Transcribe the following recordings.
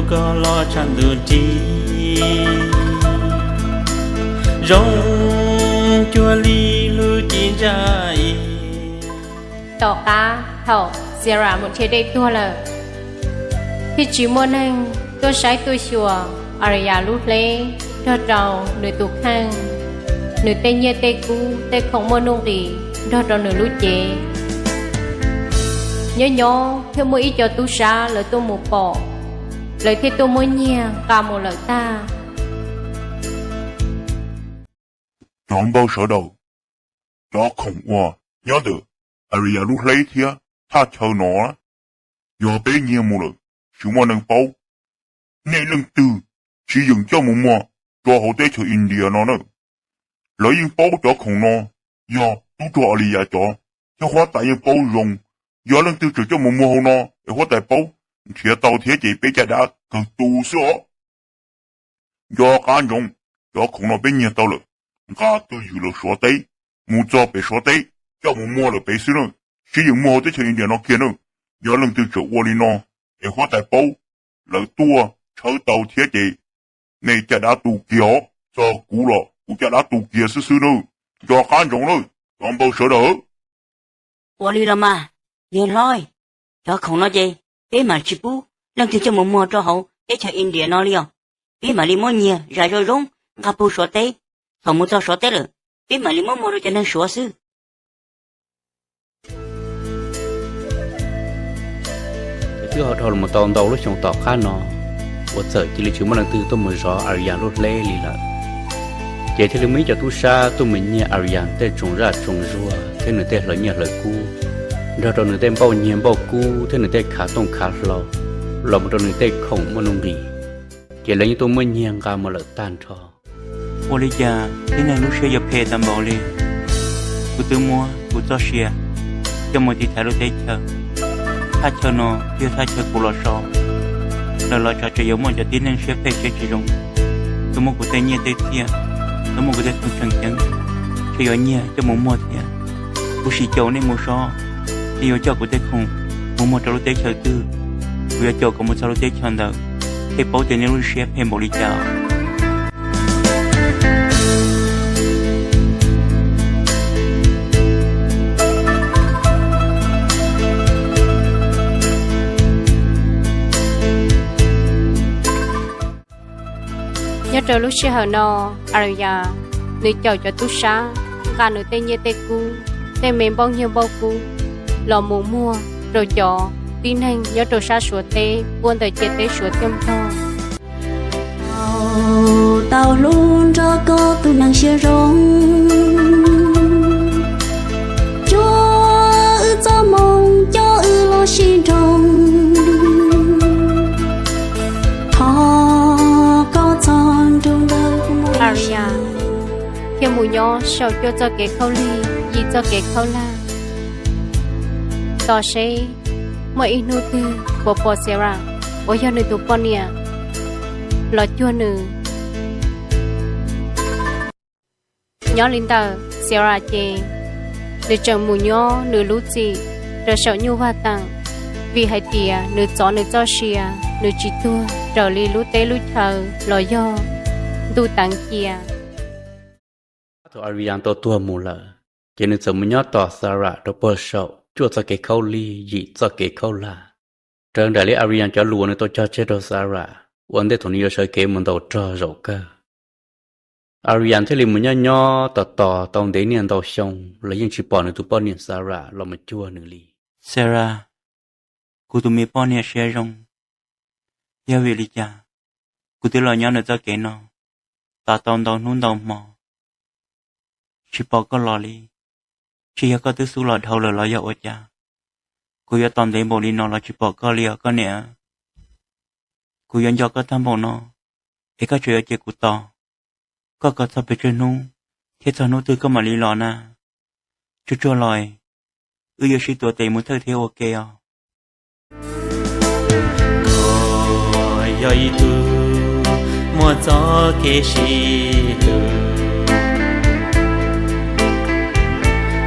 koj los tshav ntuj ris, zoo cuag li lub ci ntsa i. Tom qab thaum Sarah mus dhia dej tuag lawm, thiaj tsis muaj neeg tuaj saib tuaj xyuas Arya lub hleb nrog rau nws tus kheej, nws tej nyiaj tej kub, tej khoom muaj nuj nqis nrog rau nws lub cev. Nyob nyob thiaj muaj ib co tub sab lawv tuaj mus pom, lawv thiaj tuaj muab nyiag nqa mus lawm tag. Cov npawg sawv daws, cov khoom uas nyob ntawm Arya lub hleb thiab thaj chaw no, yog peb nyiag mus lawm tsis muaj neeg paub, nej leej twg tsis yeem coj mus muag rau hauv teb chaws India no na. Lawv yeej paub cov khoom no yog tub rog Arya cov, thiab huab tais yeej paub zoo. Yog leej twg tseem coj mus muag hauv no es huab tais paub, nrhiav tau thiab ces peb caj dab kawg tu xwb os. Nco qab ntsoov, cov khoom no peb nyiag tau lawm, nqa twj ywm lawm Suav teb, mus txog pem Suav teb coj mus muag lawm pem xwb na. Tsis yeem muag hauv teb chaws India no kiag na. Yog leej twg tseem ua li no es huab tais paub, lawv tuaj tshawb tau thiab ces nej caj dab tu kiag os. Txog kuv los kuv caj dab tu kiag xwb xwb na. Nco qab ntsoov na, cov npawg sawv daws. Ua li los mas, niag hlob, cov khoom no ces peb mam tsis pub leej twg coj mus muag rau hauv teb chaws India no li os. Peb mam li muab nyiag zam zoo zoo nqa pug Suav teb. Thaum mus txog Suav teb lawm, peb mam li muab muag rau cov neeg Suav xwb. Ces twb ho dhau los tau ntau lub xyoo tom qab no, uas txawm cia li tsis muaj leej twg tuaj mus zov Arya lub hleb li lawm, ces thiaj li muaj ib co tub sab tuaj mus nyiag Arya tej tsoos zaj tsoos zuag thiab nws tej hlawv nyiaj hlawv kub, nrog rau nws tej npauj nyiag npauj kub thiab nws tej khav tooj khav hlau, los mus rau nws tej khoom muaj nuj nqis, ces lawv yeej tuaj muab nyiag nqa mus lawm tag nrho. Ua li cas tib neeg lub siab yuav phem tag npaum li? Kuv twb muab kuv txoj sia coj mus tiv thaiv lub teb chaws. Thaj chaw no yog thaj chaw kuv los so, lawv los tsam tseem yuav muaj cov tib neeg siab phem siab tsis zoo tuaj muab kuv tej nyiaj tej txiaj, tuaj muab kuv tej khoom tseem ceeb, tseem yuav nyiag coj mus muag thiab. Kuv sim caum nej mus so, nej yuav coj kuv tej khoom mus muag rau lub teb chaws twg, kuv yuav caum kom mus txog lub teb chaws ntawd, thiaj paub tias nej lub siab phem npaum li cas. Nyob rau lub sij hawm no, Arya nws caum cov tub sab nqa nws tej nyiaj tej kub, tej me npauj nyiaj npauj kub los mus muag rau cov tib neeg nyob rau sab Suav teb, puab ntawm ciam teb Suav coj tog. Tau hlub nrog koj tus neeg siab zoo, cuag wb txoj moo coj wb los sib nroo, thov koj txhob nrug ntawm kuv mus. Arya thiaj mus nyob saum cuaj txoj kev khaub lig yim txoj kev khaub lag. Tos seb muaj ib hnub twg puas pom Sarah uas yog nws tus poj niam los cuag nws. Nyob li ntawm Sarah ces nws tseem mus nyob nws lub txim rau saum nyuj vaj teem, vim hais tias nws txov nws txoj sia, nws tsis tuag raws li lub teb lub chaw los yog ntuj teev cia. Thaum Arya tau tuag mus lawm, ces nws txawm mus nyob tos Sarah rau puag saum cuaj txoj kev khaub lig yim txoj kev khaub lag. Raws nraim li Arya cov lus uas nws tau cog tseg rau Sarah ua ntej thaum nws yuav sawv kev mus ntaus rog zaum kawg. Arya thiaj li mus nyob nyob tos tos tau ntev niaj ntau xyoo los yeej tsis pom nws tus poj niam Sarah los mus cuag nws li. Sarah, kuv tus me poj niam siab zoo, yog vim li cas kuv twb los nyob nws txoj kev no tas tau ntau hnub ntau hmo, tsis pom koj los li? Tsis yog koj twb xub los dhau lawm los yog ua cas? Kuv yuav tos ntev npaum li no los tsis pom koj li os koj niam. Kuv yuav nco koj tag npaum no, es koj tseem yuav cia kuv tos koj kom txog pes tsawg hnub, thiab txog hnub twg koj mam li los na? Tsuag tsuag los, wb yuav sib tuav tes mus thawj thiab ua ke os. Koj yog ib tug muaj txoj kev sib hlub,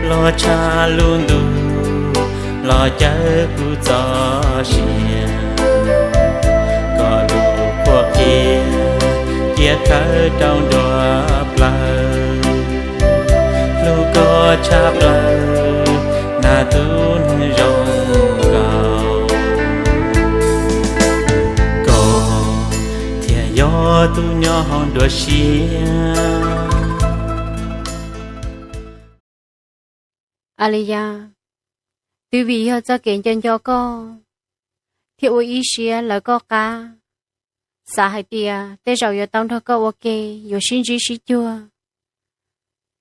los tshaj lub ntuj los caw kuv txoj sia. Koj lub Kawm rau nruab plawv, hlub koj tshaj plaws, na tub neeg zoo nkaus. Koj thiaj yog tus nyob hauv nruab siab. Aliyas, twb vim yog txoj kev nco nco koj thiaj ua ib siab lawv koj qab, xav hais tias tej zaum yuav tau nrog koj ua ke, yuav sib ntsib sib cuag.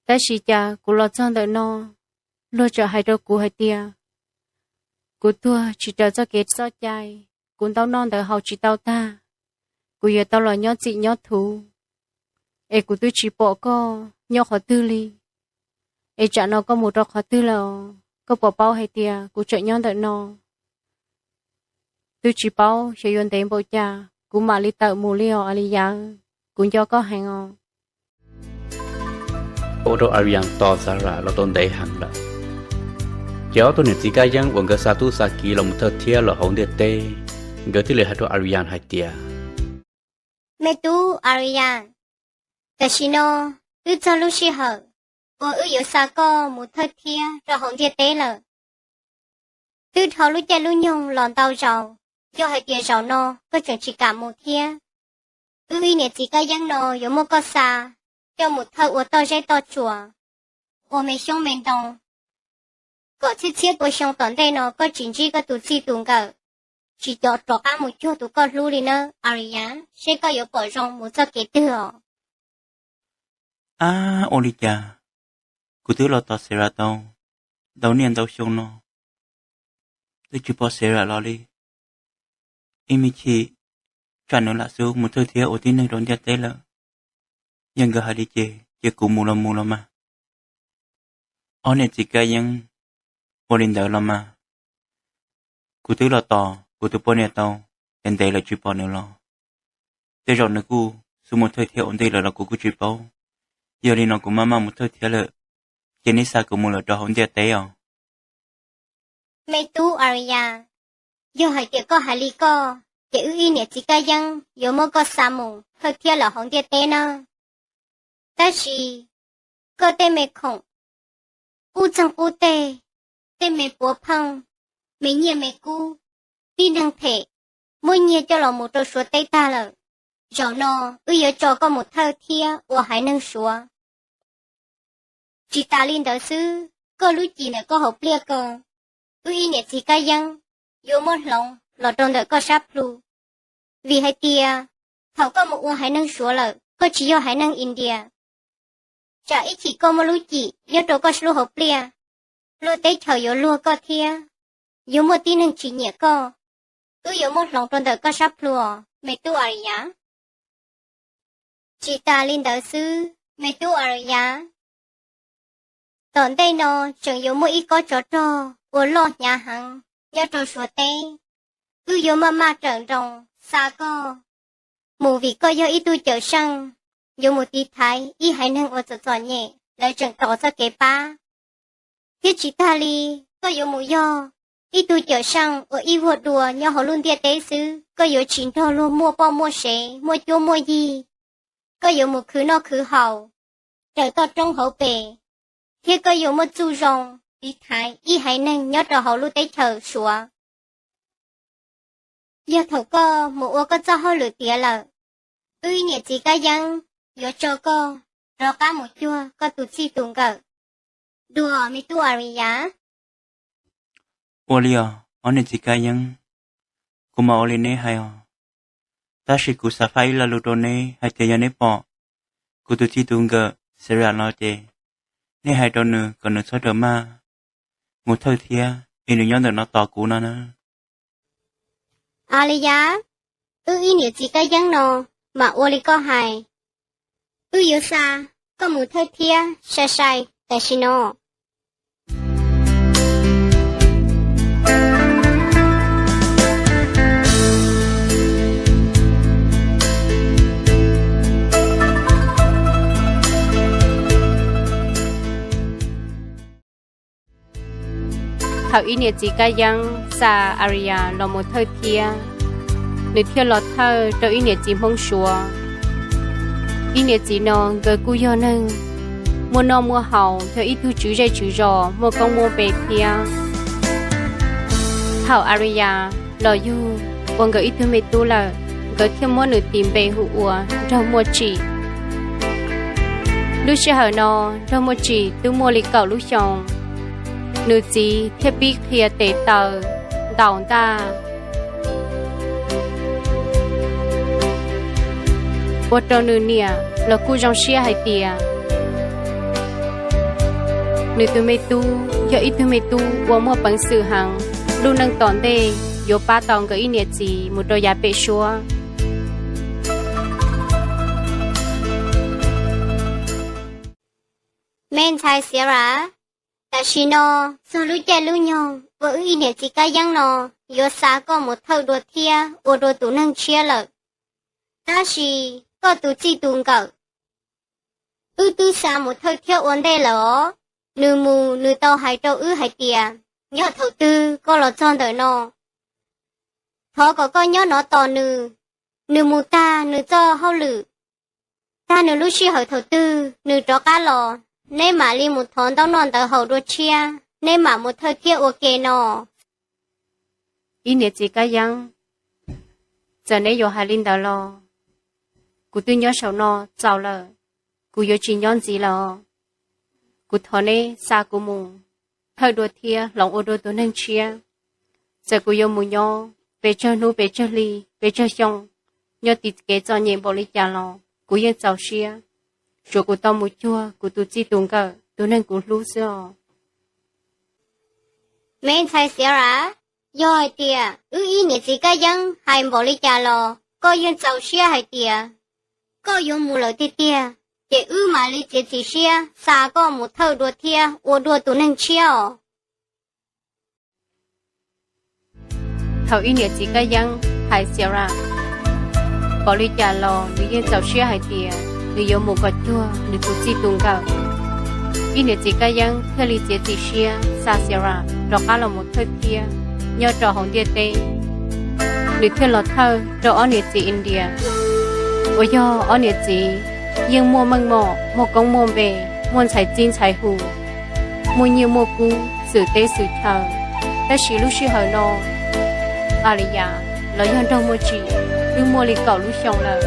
Tab sis cas kuv los txog ntawm no, luag tseem hais rau kuv hais tias kuv tuag tsis raws txoj kev txoj cai, kuv ntaub noj ntawv haus tsis tau tag, kuv yuav tau los nyob txim nyob thuv, es kuv twb tsis pom koj nyob qhov twg li. Es tsam no koj mus rau qhov twg lawm? Koj puas paub hais tias kuv tseem nyob ntawm no? Twb tsis paub xyov yuav ntev npaum cas kuv mam li tawm mus li os Aliyas, kuv nco koj heev os. Ua rau Aliyas tos Sarah los tau ntev heev lawm, ces ob tug niam txiv Kab Yeeb uas nkawd xa tub xa kiv los mus thawj thiab lawm hauv ntiaj teb, nkawd thiaj li hais rau Aliyas hais tias, Me tub Aliyas, tam sim no twb txog lub sij hawm uas wb yuav xa koj mus thawj thiab rau hauv ntiaj teb lawm. Twb dhau lub caij lub nyoog los ntau zaus, yog hais tias zaum no koj tseem tsis kam mus thiab, wb ib niam txiv Kab Yeeb no yuav muab koj xa coj mus thawj ua toj zeb toj tsuas, ua me xyoob me ntoo, kom txhiab txhiab pua xyoo tom ntej no koj tsis ntsib koj tus txij tus nkawm, tsis cov rov qab mus cuag tus koj hlub li nawb Aliyas, seb koj yuav pom zoo mus txoj kev twg os. Ab, ua li cas kuv twb los tos Sarah tau ntau niaj ntau xyoo no, twb tsis pom Sarah los li. Ib me chim tsam nws lam xub mus thawj thiab ua tib neeg rau ntiaj teb lawm. Yog nkawd hais li ces, ces kuv mus los mus los mas. Ob niam txiv Kab Yeeb ua li ntawd los mas, kuv twb los tos kuv tus poj niam tau ntev ntev lawm tsis pom nws los. Tej zaum nws kuj xub mus thawj thiab ua ntej lawm los kuv kuj tsis paub. Yog li no kuv maj maj mus thawj thiab lawm, ces nej xa kuv mus lawm rau hauv ntiaj teb os. Me tub Aliyas, yog hais tias koj hais li koj, ces wb ib niam txiv Kab Yeeb yuav muab koj xa mus thawj thiab lawm hauv ntiaj teb nawb. Tab sis koj tej me khoom, qub txeeg qub teg, tej me puav pheej, me nyiaj me kub, tib neeg phem muab nyiag coj los mus rau Suav teb tag lawm. Zaum no wb yuav tso koj mus thawj thiab ua haiv neeg Suav. Tsis tas li ntawd xwb, koj lub cim ntawm koj hauv pliaj ko, wb ib niam txiv Kab Yeeb yuav muab hloov los rau ntawm koj sab plhu. Vim hais tias thaum koj mus ua haiv neeg Suav lawm, koj tsis yog haiv neeg India. Tsam ib chim koj muaj lub cim nyob rau koj lub hauv pliaj, luag teb chaws yuav luag koj thiab yuav muaj tib neeg tsis nyiam koj. Wb yuav muab hloov rau ntawm koj sab plhu os me tub Aliyas. Tsis tas li ntawd xwb me tub Aliyas, tom ntej no tseem yuav muaj ib kob tsov rog ua loj hnyav heev nyob rau Suav teb. Wb yuav maj maj rawm nroos xa koj mus vim koj yog ib tug cawm seej yuav mus tiv thaiv ib haiv neeg uas txom txom nyem lawv tseem tos txoj kev pab. Thiab tsis tas li, koj yuav mus yog ib tug cawm seej uas ib vuag dua nyob hauv lub ntiaj teb xwb, koj yuav tsis nrog luag muaj poj muaj sev muaj cuab muaj yig. Koj yuav mus khwv noj khwv haus raws toj roob hauv pes, thiab koj yuav muaj txuj zoo tiv thaiv ib haiv neeg nyob rau hauv lub teb chaws Suav. Yog thaum koj mus ua koj txoj hauj lwm tiav lawm, wb ib niam txiv Kab Yeeb yuav tso koj rov qab mus cuag koj tus txij tus nkawm dua me tub Aliyas. Ua li os ob niam txiv Kab Yeeb, kuv mam ua li neb hais os. Tab sis kuv xav faj ib lo lus rau neb hais tias yog neb pom kuv tus txij tus nkawm Sarah los ces nej hais rau nws kom nws txhob rawm maj mus thawj thiab es nws nyob ntawm no tos kuv no na. Aliyas, wb ib niam txiv Kab Yeeb no mam ua li koj hais. Wb yuav xa koj mus thawj thiab sai sai tam sim no. Thaum ib niam txiv Kab Yeeb xa Aliyas los mus thawj thiab, nws thiaj los thawj rau ib niam txiv Hmoob Suav. Ib niam txiv no nkawd kuj yog neeg muaj noj muaj haus, yog ib tug tswv zej tswv zos muaj koob muaj npe thiab. Thaum Ariya los yug ua nkawd ib tug me tub lawm, nkawd thiaj muab nws tis npe hu ua Nraug Muaj Tsim. Lub sij hawm no Nraug Muaj Tsim twb muaj li kaum lub xyoos, nws txiv thiaj pib qhia tes taw ntaus ntaj, ua rau nws niam los kuj zoo siab hais tias nws tus me tub yog ib tug me tub uas muaj peev xwm heev, lub neej tom ntej yuav pab tau nkawd ib niam txiv mus rau yav pem suab. Me ntxhais Sierra, tam sim no txog lub caij lub nyoog uas wb ib niam txiv Kab Yeeb no yuav xa koj mus thawj dua thiab ua dua tus neeg tshiab lawm. Tab sis koj tus txij tus nkawm, wb twb xa mus thawj thiab ua ntej lawm os. Nws mus nws tau hais rau wb hais tias yog thaum twg koj los txog ntawm no, thov kom koj nyob no tos nws. Nws mus tag nws txoj hauj lwm, tag nws lub sij hawm thaum twg nws rov qab los, neb mam li mus thov ntaub noj ntawv haus dua tshiab, neb mam mus thawj thiab ua ke no. Ib niam txiv Kab Yeeb, txawm neb yuav hais li ntawd los kuv twb nyob saum no txaus lawm, kuv yuav tsis nyob ntxiv lawm os. Kuv thov neb xa kuv mus thawj dua thiab hloov ua dua tus neeg tshiab. Txawm kuv yuav mus nyob pes tsawg hnub pes tsawg hli pes tsawg xyoo, nyob tim kev txom nyem npaum li cas los kuv yeej txaus siab, tsuav kuv tau mus cuag kuv tus txij tus nkawm tus neeg kuv hlub xwb os. Me ntxhais Sierra, yog hais tias wb ib niam txiv Kab Yeeb hais npaum li cas los koj yeej txaus siab hais tias koj yuav mus lawm tiag tiag, ces wb mam li txiav txim siab xa koj mus thawj dua thiab ua dua tus neeg tshiab os. Thaum ib niam txiv Kab Yeeb hais Sierra npaum li cas los nws yeej txaus siab hais tias nws yuav mus kom cuag nws tus txij tus nkawm. Ib niam txiv Kab Yeeb thiaj li txiav txim siab xa Sierra rov qab los mus thawj thiab nyob rau hauv ntiaj teb. Nws thiaj los thawj rau ob niam txiv India, uas yog ob niam txiv yeej muaj meej mom, muaj koob muaj npe, muaj ntxhais txib ntxhais hu, muaj nyiaj muaj kub xwm teb xwm chaw. Tab sis lub sij hawm no, Aliya los yog Nraug Muaj Tsim twb muaj li kaum lub xyoos lawm,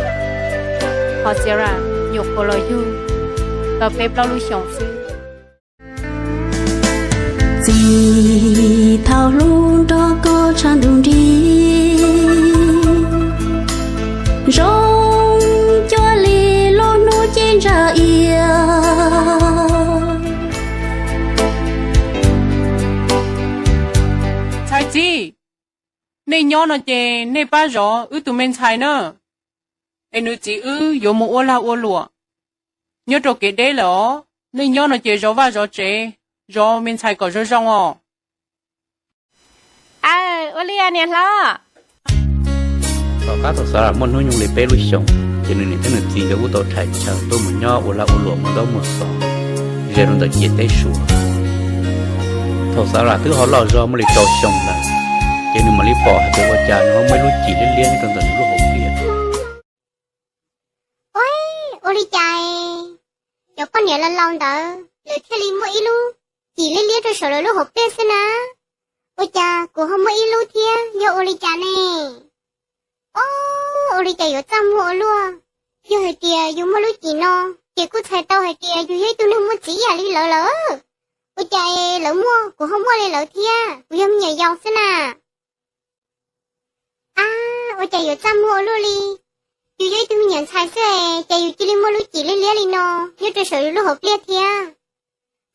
ho Sierra nyuam qhuav los yug tau peb plaub lub xyoos xwb. Txiv thaum hlub nrog koj tshav ntuj nrig, zoo cuag li lub hnub ci ntsa ia. Ntxhais txiv, nej nyob no ces nej pab zov wb tus me ntxhais na, es nws txiv wb yuav mus ua lag ua luam nyob rau kev deb lawm os. Nej nyob no ces zov vaj zov tsev, zov me ntxhais kom zoo zoo os. Aw, ua li niam hlob. Tom qab thaum Xav Lam muaj hnub nyoog li peb lub xyoos, ces nws niam thiab nws txiv nkawd kuj tau tshais chaw tuaj mus nyob ua lag ua luam muag ntaub muag xov ze rau ntawm ciam teb Suav. Thaum Xav Lam twb ho loj zog muaj li rau xyoo lawm, ces nws mam li pom hais tias ua cas nws ho muaj ib lub cim liab liab nyob rau ntawm nws lub hauv pliaj. Ua, ua li cas cov poj niam laus laus ntawd lawv thiaj li muaj ib lub cim liab liab rau saum lawv lub hauv pliaj xwb na? Ua cas kuv ho muaj ib lub thiab, yog ua li cas ne? Ua, ua li cas yuav txaj muag ua luaj? Yog hais tias yus muaj lub cim no, ces kuj txhais tau hais tias yus yog ib tug neeg muaj txiv ib yam li lawv lawm. Ua cas lawv muaj kuv ho muaj li lawv thiab, kuv yog me nyuam yaus xwb na? Ab, ua cas yuav txaj muag ua luaj li? Yus yog ib tug me nyuam ntxhais xwb es cas yus cia li muaj lub cim liab liab li no nyob rau saum yus lub hauv pliaj thiab?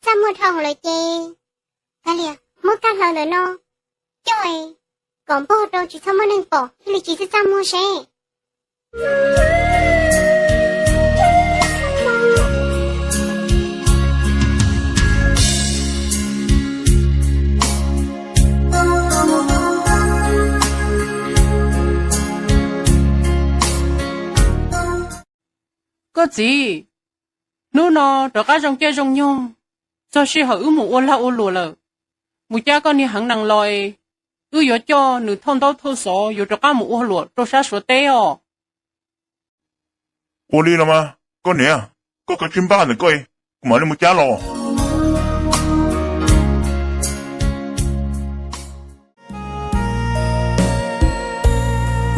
Txaj muag dhau hwv lawm ces, kav liam, muab kaj hlaws ntawm no coj es kom npog rau tsis txhob muaj neeg pom thiaj li tsis txaj txaj muag seb. Koj txiv, hnub no rov qab zoo caij zoo nyoog, txog sij hawm wb mus ua lag ua luam lawm. Mus cab koj niag heev nees los, wb yuav coj nws thauj ntaub thauj xov yuav rov qab mus ua luam rau sab Suav teb os. Ua li los mas, Koj niam, koj kav tsij npaj ntawm koj, kuv mam li mus cab los.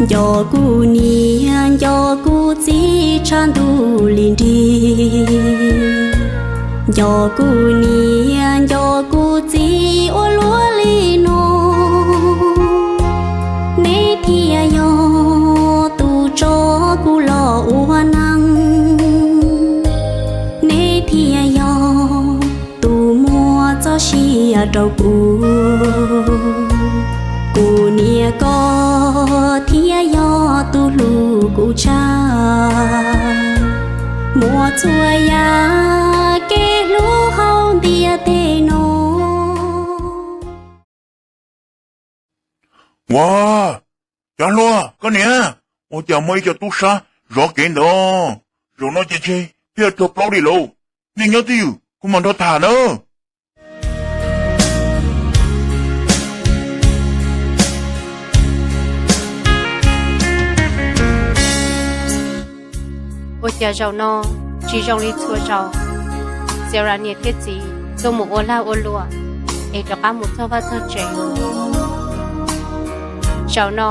Nco kuv niam nco kuv txiv tshav ntuj li nrig, nco kuv niam nco kuv txiv ua luaj li no. Neb thiaj yog tus tso kuv los ua neej, neb thiaj yog tus muab txoj sia rau kuv. Kuv niam koj thiaj yog tus hlub kuv tshaj, muaj txhua yam kev hlub hauv ntiaj teb no. Ua, Cov Hluas, koj niam, ua cas muaj ib co tub sab zov kev ntawd? Zaum no ces ntshe peb yuav raug plaub li lauj. Nej nyob twj ywm, kuv mam nrog tham nawb. Ua cas zaum no tsis zoo li txhua zaus, Sarah niam thiab txiv tuaj mus ua lag ua luam es rov qab mus txog vaj txog tsev. Zaum no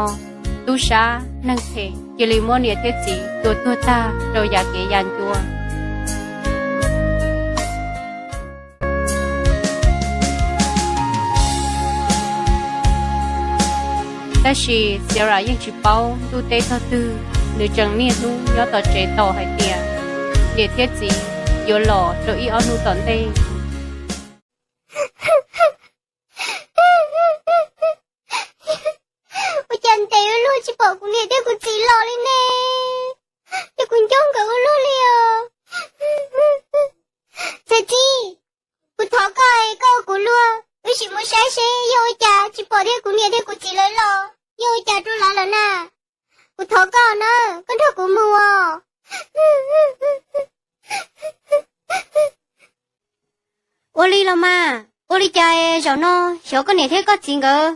tub sab neeg phem cia li muab niam thiab txiv tua tuag tag rau yav kev yav ncua. Tab sis Sarah yeej tsis paub ntuj teb tog twg, nws tseem niaj hnub nyob tom tsev tos hais tias niam thiab txiv yuav los rau ib ob hnub tom ntej. Ua cas ntev ua luaj tsis pom kuv niam thiab kuv txiv los li ne? Ces kuv nco nkawd ua luaj li os. Txhais txiv, kuv thov koj, koj ua kuv luag, wb sim mus saib seb yog ua cas tsis pom thiab kuv niam thiab kuv txiv lawv los, yog ua cas rau lawv lawm na. Kuv thov koj na, koj nrog kuv mus os. Ua li los mas, ua li cas zaum no xyov koj niam thiab koj txiv nkawd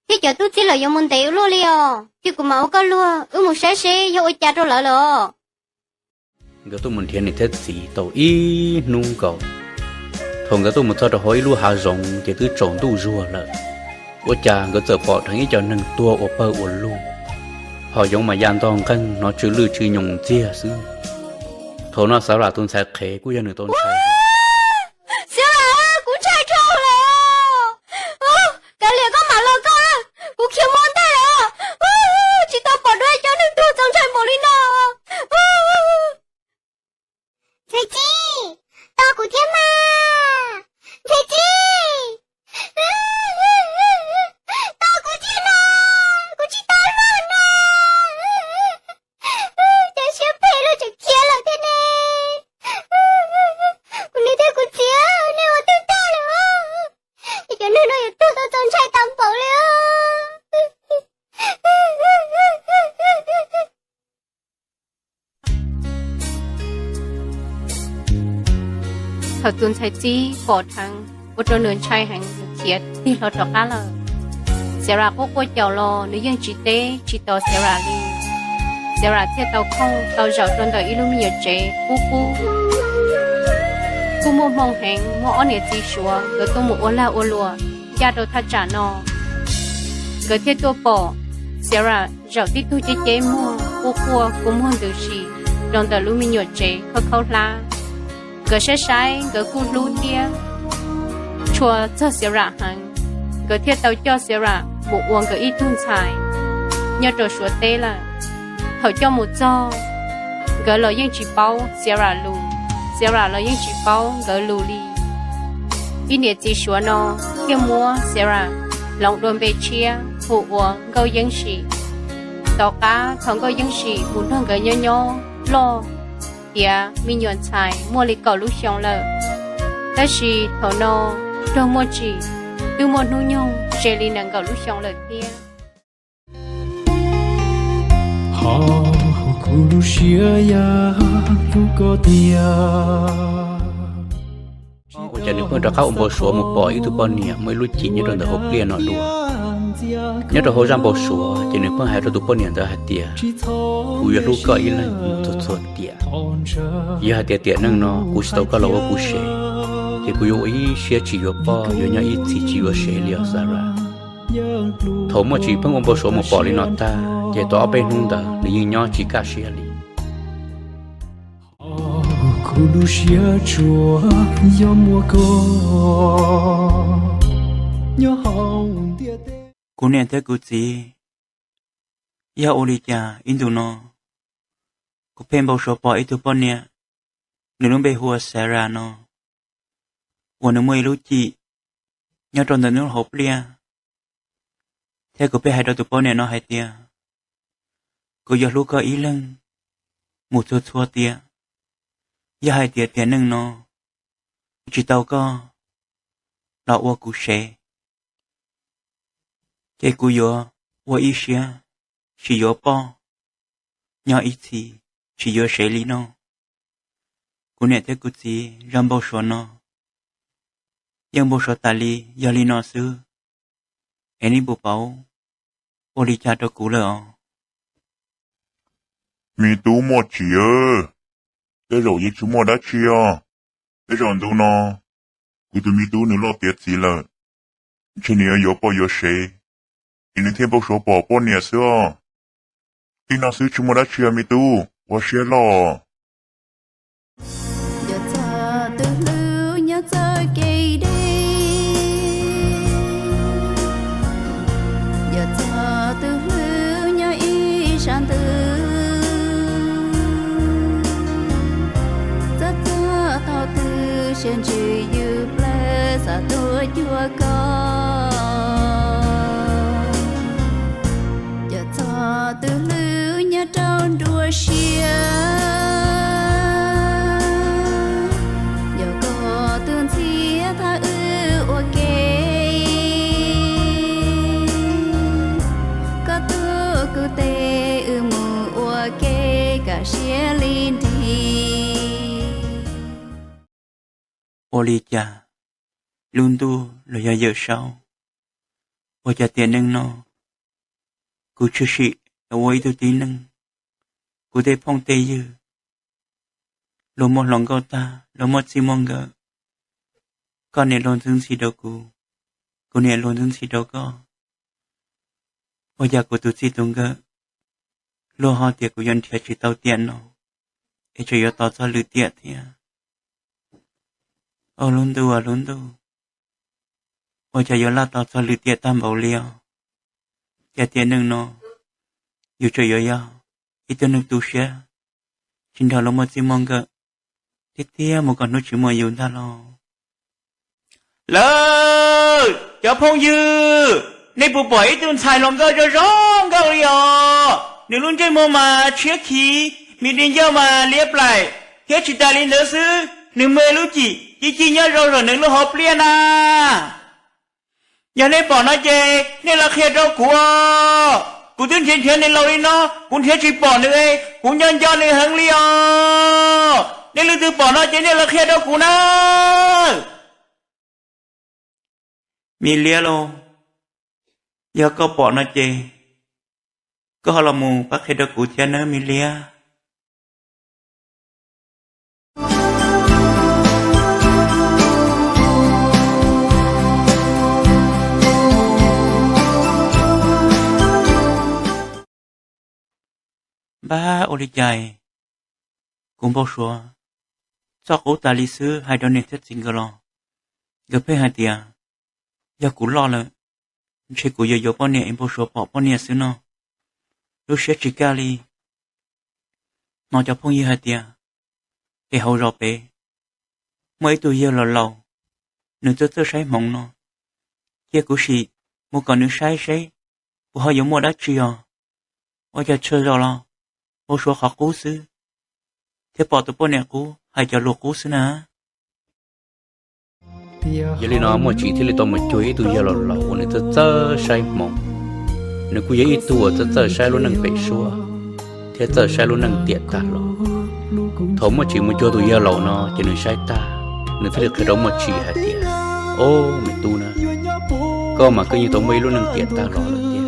thiab cov tub txib lawm yuav mus ntev ua luaj li os. Cia kuv mam ua koj luag, wb mus saib seb yog ua cas rau lawv lawm os. Nkawd tuaj mus nrhiav niam thiab txiv tau ib hnub nkaus. Thaum nkawd tuaj mus txog rau hauv ib lub hav zoov ces twb tsaus ntuj zuag lawm. Ua cas nkawd txawm pom dheev ib co neeg tuag ua pawg ua lug, hos yoov mas ya ntog nqeeg, hnov tsw lwj tsw nyoos ntxiag xwb. Thaum no Sarah tus ntxhais qhev kuj yog nws tau ntshai. Sarah, kuv ntshai dhau lawm. Kav liam koj mam los koj, kuv khiav mus ntag lawm. Tsis tau pom dua cov neeg tuag txaus ntshai npaum li no. Ntxhais txiv, tos kuv thiab mas. Ntxhais txiv, tos kuv thiab na, kuv tsis tau luag na. Cov siab phem luag tseem khiav lawm thiab ne. Kuv niam thiab kuv txiv, nej ua twg tag lawm? Cov neeg no yuav tuag tau txaus ntshai tas npaum li. Thaum tus ntxhais txib pom dheev ua rau nws ntshai heev, nws khiav tig hlo rov qab lawm. Sarah quaj quaj caum los nws yeej tsis teb tsis tos Sarah li. Sarah thiaj tau khooj tau zaum rau ntawm ib lub me nyuam tsev qub qub. Kuj muaj hmoo heev, muaj ob niam txiv Suav nkawd tuaj mus ua lag ua luam ncaj rau thaj tsam no. Nkawd thiaj tuaj pom Sarah zaum tib tug ceb ceb muag quaj quaj kua muag ntws si rau ntawm lub me nyuam tsev khaub khaub hlab. Nkawd saib saib nkawd kuj hlub thiab tshua txog Sarah heev, nkawd thiaj tau coj Sarah mus ua nkawd ib tug ntxhais nyob rau Suav teb lawm. Thaum coj mus txog, nkawd los yeej tsis paub Sarah lus, Sarah los yeej tsis paub nkawd lus li. Ib niam txiv Suav no thiaj muab Sarah hloov dua npe tshiab hu ua Nkauj Yeeb Sim. Tom qab thaum Nkauj Yeeb Sim mus nrog nkawd nyob nyob loj tiav me nyuam ntxhais muaj li kaum lub xyoo lawm, tab sis thaum no raug muaj tsim twb muaj hnub nyoog ze li nees nkaum lub xyoo lawm thiab. Ho kuv lub siab ya hlub koj tiag. Ua cas nws pheej rov qab ua npau suav mus pom ib tug poj niam muaj ib lub cim nyob rau ntawm hauv pliaj no dua? Nyob rau hauv zaj npau suav ces nws pheej hais rau tus poj niam ntawd hais tias, kuv yuav hlub koj ib leeg mus txhua txhua tiam. Yog hais tias tiam neej no kuv tsis tau koj los ua kuv sev, ces kuv yuav ua ib siab tsis yuav poj, yuav nyob ib txhis tsis yuav sev li os Sarah. Thaum Muaj Tsim pheej ua npau suav mus pom li no tag, ces tau ob peb hnub ntawd nws yeej nyob tsis kaj siab li. Kuv lub siab tsuas yog muaj koj nyob hauv ntiaj teb. Kuv niam thiab kuv txiv, yog ua li cas ib ntus no kuv pheej npau suav pom ib tug poj niam, nws lub npe hu ua Sarah no, uas nws muaj ib lub cim nyob rau ntawm nws lub hauv pliaj, thiab kuv pheej hais rau tus poj niam no hais tias, kuv yuav hlub koj ib leeg mus txhua txhua tiam. Yog hais tias tiam neej no kuv tsis tau koj los ua kuv sev, ces kuv yuav ua ib siab tsis yuav poj, nyob ib txhis tsis yuav sev li no. Kuv niam thiab kuv txiv, zaj npau suav no yeej npau suav tas li yog li no xwb, es nej puas paub ua li cas rau kuv lawm os? Me tub Muaj Tsim, tej zaum yeej tsis muaj dab tsi os. Tej zaum ntu no kuv tus me tub nws loj tiav txiv lawm, ntshe nws yuav yuav poj yuav sev, es nws thiaj npau suav pom poj niam xwb os. Li no xwb tsis muaj dab tsi os me tub, ua siab loj. Yog txog tus hlub nyob txoj kev deb, yog txog tus hlub nyob ib sab ntug, txog txog thaum twg siab ntsws yus plawg xav tuaj cuag koj. Yog txog tus hlub nyob rau nruab siab, yog koj tus ntxhiab thab wb ua ke, koj tuaj kuv tes wb mus ua ke kaj siab li nrig. Ua li cas lub ntuj los yog Yawm Saub, ua cas tiam neej no kuv tshwm sim los ua ib tug tib neeg, kuv tej phooj tej ywg luag muaj hluas nkauj tag, luag muaj txij muaj nkawm, koj niam luag ntxub ntxhi rau kuv, kuv niam luag ntxub ntxhi rau koj. Ua cas kuv tus txij tus nkawm luag ho tias kuv yuav nrhiav tsis tau tiam no, es tseem yuav tos txog lwm tiam thiab. Ua lub ntuj, ua lub ntuj, ua cas yuav laj tos txog lwm tiam tag npaum li os? Cas tiam neej no yus tseem yuav yog ib tug neeg tu siab, tsis nrog luag muaj txij muaj nkawm, tiag tiag mus kom hnub tsis muaj yus ntag los? Lawm, cov phooj ywg, nej puas pom ib tug ntxhais hluas nkauj zoo zoo nkauj li os? Nws lub ntsej muag mas tshiab khiv, mis di ncauj mas liab plaim, thiab tsis tas li ntawd xwb, nws muaj lub cim ci ci nyob rau saum nws lub hauv pliaj na. Yog nej pom no ces nej los qhia rau kuv os. Kuv twb nrhiav nrhiav nws laus li no, kuv nrhiav tsis pom nws, kuv nco nco nws heev li os. Nej leej twg pom no ces nej los qhia rau kuv na. Me liab lauj, yog koj pom no ces koj ho los mus pab qhia rau kuv thiab nawb me liab. Npab, ua li cas kuv npau suav txoj qub tas li xwb, hais rau niam thiab txiv nkawd los nkawd pheej hais tias yog kuv loj lawm, ntshe kuv yuav yuav poj niam es npau suav pom poj niam xwb no, lub siab tsis kaj li. Hnov cov phooj ywg hais tias es hauv zos pem muaj ib tug yawg laus laus, nws txawj txawj saib hmoov no, cia kuv sim mus kom nws saib seb puas ho yuav muaj dab tsi os. Ua cas tshwj zaus los npau suav qhov qub xwb, thiab pom tus poj niam qub hais cov lus qub xwb na. Yog li no Muaj Tsim thiaj li tau mus cuag ib tug yawg laus laus uas nws txawj txawj saib hmoov. Nws kuj yog ib tug uas txawj txawj saib lub neej pem suab thiab txawj saib lub neej tiam tag los. Thaum Muaj Tsim mus cuag tus yawg laus no ces nws saib tag, nws thiaj li qhia rau Muaj Tsim hais tias, Au, me tub na, koj mas koj yeej tau muaj ib lub neej tiam tag los lawm tiag.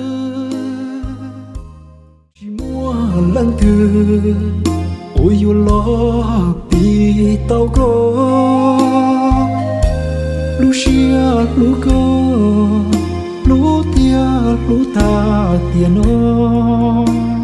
Tsis muaj leej twg uas yuav los tiv tau koj, lub siab hlub koj hlub tiag hlub tag tiam no.